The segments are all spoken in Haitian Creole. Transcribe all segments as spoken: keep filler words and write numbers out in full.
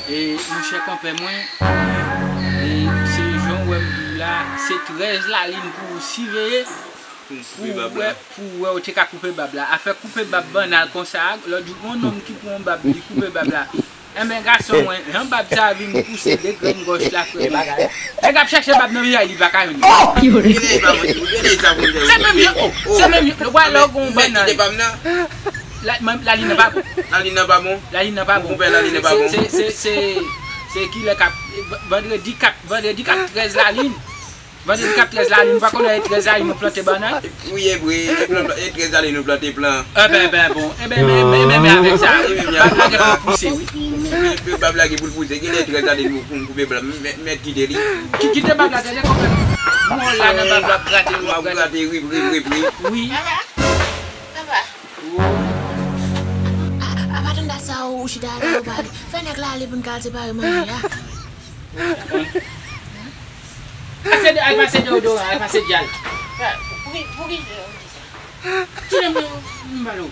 E, monchè konpè mwen, e, se jan w wè m di w la, se trèz lalin pou w siveye, pou w wè, pou w wè w te ka koupe bab la. Afè koupe bab bannal konsa, lòt jou, yon nonm ki pran yon bab, li koupe bab la. Enben, gason mwen, jan bab sa vin pouse de grenn gòch la, frè bagay. Nèg ap chèche bab nan vizaj li, pa ka jwenn li. Yo, Rene. Rene, e pa mwen, Rene, sa pou mwen. Se menm jan, se menm jan, nou pral lòg yon bannal. Kite bab nan. La, men, lalin nan pa bon. Lalin nan pa bon? Lalin nan pa bon. Konpè, lalin nan pa bon. Se, se, se, se, se kilè k ap, vandredi k ap, vandredi k ap trèz lalin. Vandredi k ap trèz lalin, ou pa konnen e trèz lalin nou plante bannann? Wi, e vre, e plan-, e trèz lalin nou plante plan. Enben, enben, bon. Enben, men, men, men, men avèk sa, bab la gen pou l pouse, wi. Bab la gen pou l pouse, genlè trèz lalin nou pou n koupe bab la, men, men kite li. Ki, kite bab la, tande konpè. Mwen la nan bab la, grate, grate. Grate, wi, wi, wi, wi. Wi. Papa. A, a, pa tann dat sa, ou chita la, ou pale. Fè nèg la ale pou n ka al separe manje a. Pase de, al pase deodoran, al pase dyal. Pou ki, pou ki, pou ki sa? Ti nonm yo, m pale w.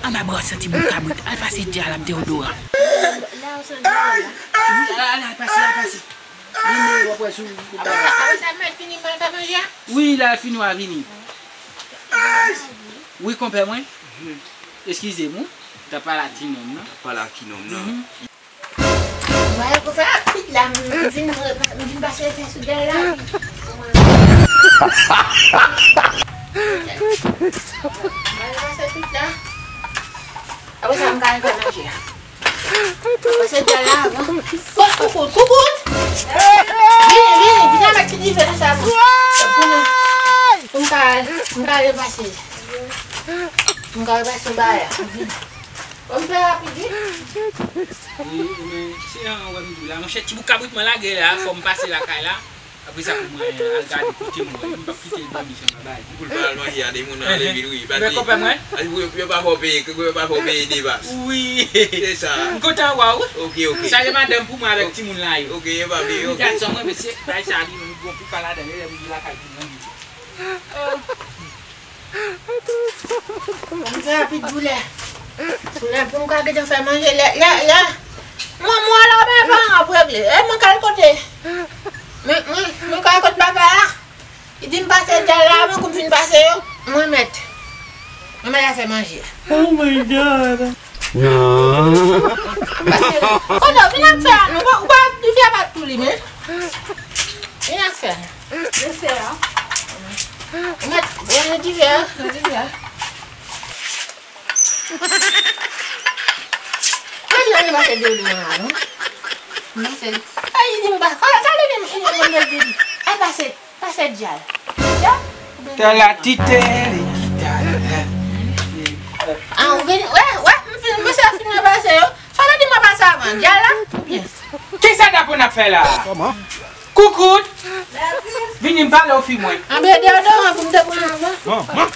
Anba bra w santi bon kabrit, al pase dyal ak deodoran. La, ou santi dyal la? Wi, al, al, al pase, al pase. Vin de w ap wè sou. Apre sa, apre sa, mèt fini, m al fè manje a? Wi, lè l fini, w a vini. Wi, konpè mwen. Eskize m, wi. T ap pale ak ti nonm nan. T ap pale ak ti nonm nan. Mhm. Mwen, konsa, rapid la, m vin, m vin pase fè sou dèyè la. Mwen pase tout la. Apre sa, m ka al fè manje a. Pase dèyè la avan. Kot koukout, koukout! Vini, vini, vini avèk ti dife nan sa pou, pou nou, pou m ka, pou m ka repase. Pou m ka repase bagay la. Vini. Bon, m fè rapid, wi. E, e, men, se jan wè m di w la, monchè, ti bout kabrit mwen lage la, fò m pase lakay la. Apre sa, pou mwen al gade kote m wè, m p ap kite l dòmi san m pa ba l. Pou l pa al manje a de moun nan ale vin, wi. Paske yo pa fè w peye, yo pa fè w peye de bas. Wi. Se sa. M kontan wè w. Ok, ok. Salye madanm pou mwen avèk timoun la yo. Ok, yo pa peye, ok. Gason mwen, mesye, bay sa li menm, gon pikan ladan l, e lè m di lakay pou mwen. Mwen fè rapid pou lè. Pou lè pou m ka gentan fè manje. Lè, lè, lè. Mwen, mwen la, men pa an ap regle. E mwen k al kote. Mwen, mwen, mwen k al kote papa a. Li di m pase dèyè la, mwen kou m fin pase yo. Mwen mèt. Mwen mèt al fè manje. Oh my God. Non. Kote w vin ap fè a, non, ou pa, ou pa, li fè pa tou li, men. Vin ap fè. Mesye a. Mèt, mwen di vè, mwen di vè. Mwen di, mwen pase deodoran la, non? Mwen pase. Ay, li di m pa. Sa, sa li di m, li di m, mwen di, ay, pase, pase dyal. Ya? Tè la tite, li kita. Ah, ou vini, wè, wè, m fin, mesye a fin repase yo. Sa w te di mwen pase avan, dyal la? Byen. Kisa Dapon ap fè la? Kòman? Koukout! Vini m pale w fi mwen. Anben deodoran pou m te pran avan.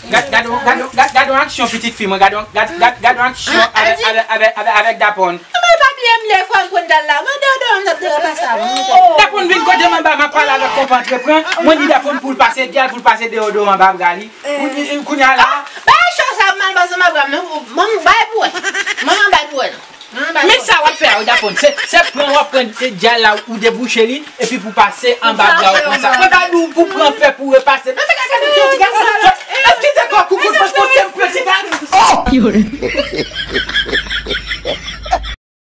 Gad, gad, gad, gad, gad yon aksyon pitit fi mwen, gad yon, gad, gad, gad yon aksyon avèk, avèk, avèk, avèk, avèk Dapon. Anben pa bliye m lè fwa m pran dyal la. Mwen deodoran m t ap te repase avan. Dapon vin kote mwen ba m ap pale avèk konpa antreprann. Mwen di Dapon pou l pase dyal, pou l pase deodoran anba bra li. Kounye a la. Bay cho sa m al pase anba bra m non. Manman bay pou wè. Manman bay pou wè non. Men sa w ap fè a wi Dapon, se, se pran w ap pran dyal la ou debouche li, epi pou pase anba bra w konsa. Mwen pa di w pou pran fè pou repase. Eskize kò koukout, mwen se yon pye ti gad.